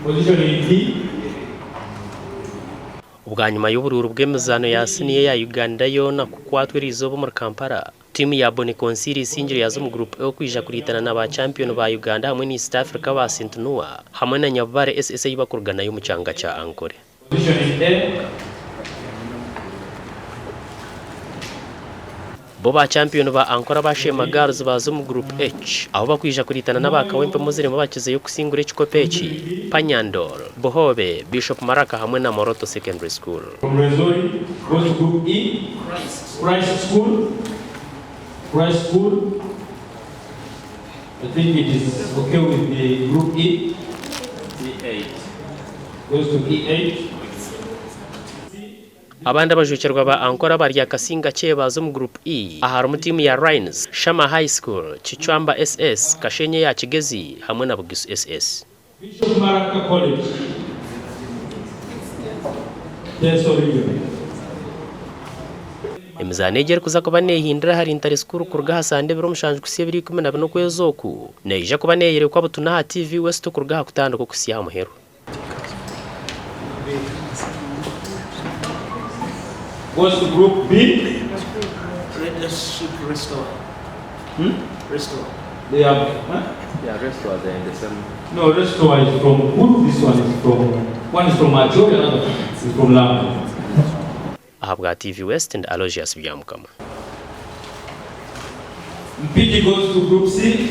Position in D. Bwanyima y'oburuuru bw'emizaano ya siniya eya Uganda yoona kukwatwa eriizooba omuri Kampala, tiimu ya Boni Consilii esingire yaaza omu Group A okwija kuriitana na ba kyampiyoni ba Uganda hamwe na East Africa aba St Noa hamwe na Nyabubare SS ei bakuruga nayo omu kyanga kya Ankole. Position in A. Bo ba kyampiyoni ba Ankole aba Sheema Girls baaza omu Group H ahu bakwija kuriitana n'aba Kawempe Muslim abakizeyo kusingura ekikopo eki, Panyandol, Buhoobe, Bishop Maraka hamwe na Moroto Secondary School. From Rwenzori goes to Group E, Christ School, Christ School, I think it is okay with the Group E, E8 goes to E8. Abandi abajwekyerwa ba Ankole abari akasinga kye baaza omu Group E aharimu tiimu ya Rhines, Shama High School, Kicwamba SS, Kashenyi eya Kigezi hamwe na Bugisu SS. Bishop Maraka College, Teso Region. Emizaano egi erikuza kuba neehindira ahari Ntare School kuruga aha Sande ebiro mushanju kuhitsya ebiro 14 okwezi oku, neija kuba neeyorekwa butunu aha TV West okuruga aha kutandika okuhitsya aha muheru. Goes to group B. Leadership restore. Restore. They have, huh? Yeah, restore they are in the same. No, restore is from Gulu, this one is from, one is from Acholi, another is from Lango. Ahabwa TV West ndi Aloysius Byamukama. Mpigi goes to group C.